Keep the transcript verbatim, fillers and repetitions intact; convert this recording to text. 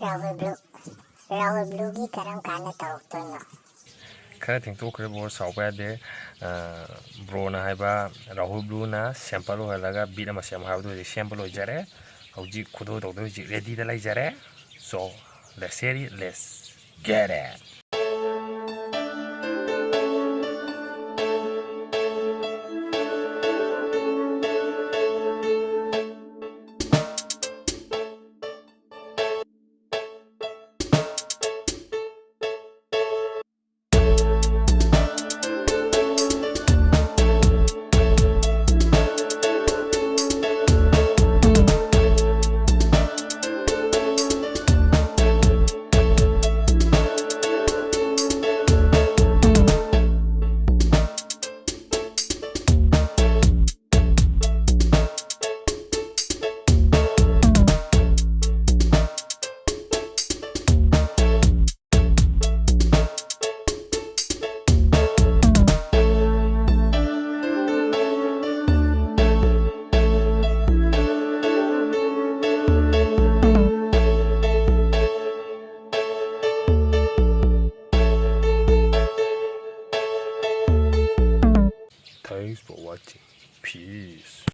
Rahul blue, Rahul ꯕ꯭ꯂꯨꯒꯤ ꯀꯔꯝ ꯀꯥꯟꯗ ꯇꯧꯔꯛꯇꯣꯏꯅꯣ? ꯈꯔ ꯊꯦꯡꯇꯣꯛꯈ꯭ꯔꯦ ꯕ꯭ꯔꯣ, ꯁꯥꯎꯕ ꯌꯥꯗꯦ꯫ ꯑ, ꯕ꯭ꯔꯣꯅ ꯍꯥꯏꯕ ꯔꯥꯍꯨꯜ ꯕ꯭ꯂꯨꯅ sample ꯑꯣꯏꯍꯜꯂꯒ beat ꯑꯃ ꯁꯦꯝꯃꯣ ꯍꯥꯏꯕꯗꯨ ꯍꯧꯖꯤꯛ sample ꯑꯣꯏꯖꯔꯦ꯫ ꯍꯧꯖꯤꯛ ꯈꯨꯗꯣꯜ ꯇꯧꯗꯣꯏ ꯍꯧꯖꯤꯛ readyꯗ ꯂꯩꯖꯔꯦ꯫ So, let's hear it, let's get it. Thanks for watching. Peace.